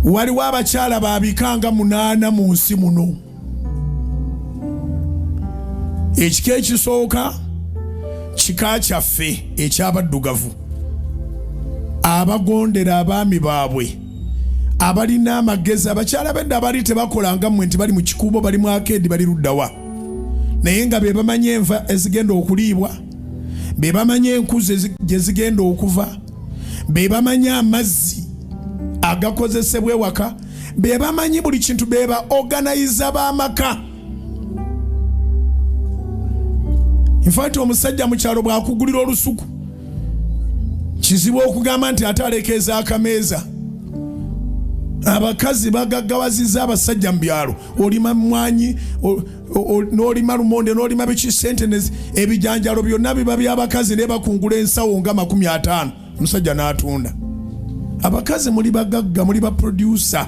Waliwo abakyala babika nga 8 mu nsi muno. Ekika ekisooka kika kyaffe eky'abaddugavu abagondera abaami baabwe, abalina amagezi. Abakyala b'edda bali tebakola nga mmwe nti bali mu kikuubo, bali mu akeedi, bali luddawa, naye nga be bamanyi enva ezigenda okuliibwa, be bamanyi enkuzi gye zigenda okuva, be bamanyi amazzi agakozesebwa ewaka, be bamanyi buli kintu, be ba organizer b'amaka. Infact omusajja mu kyalo bw'akugulira olusuku kizibu okugamba nti ate alekeeza akameeza. Abakazi bagaggawaziza abasajja mu byalo. Olima mwanyi, n'olima lumonde, n'olima biki, sente ebijanjalo byonna biba by'abakazi, naye bakungula ensawo nga 50, omusajja n'atunda. Abakazi muli bagagga, muli ba producer,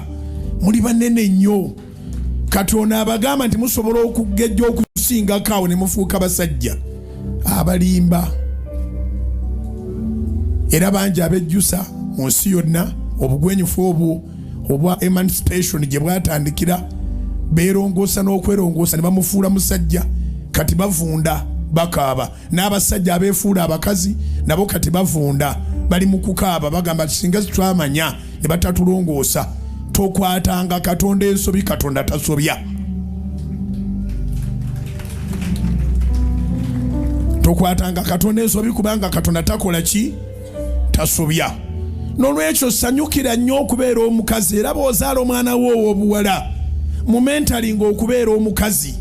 muli banene nnyo. Kati ono abagamba nti musobola okugejja okusingako awo ne mufuuka basajja abalimba. Era bangi abejjusa mu nsi yonna obugwenyufu obwo obwa emancipation gye bwatandikira, beerongoosa n'okwerongoosa ne bamufuula musajja. Kati bavunda, bakaaba. N'abasajja abeefuula abakazi nabo kati bavunda, bali mu kukaaba, bagamba singa twamanya ne batatulongoosa. Tokwatanga Katonda ensobi, Katonda tasobya. Tokwatanga Katonda ensobi, kubanga Katonda takola ki? Tasobya. N'olwekyo sanyukira nnyo okubeera omukazi, era bw'ozaala omwana wo ow'obuwala mu mentalinga okubeera omukazi.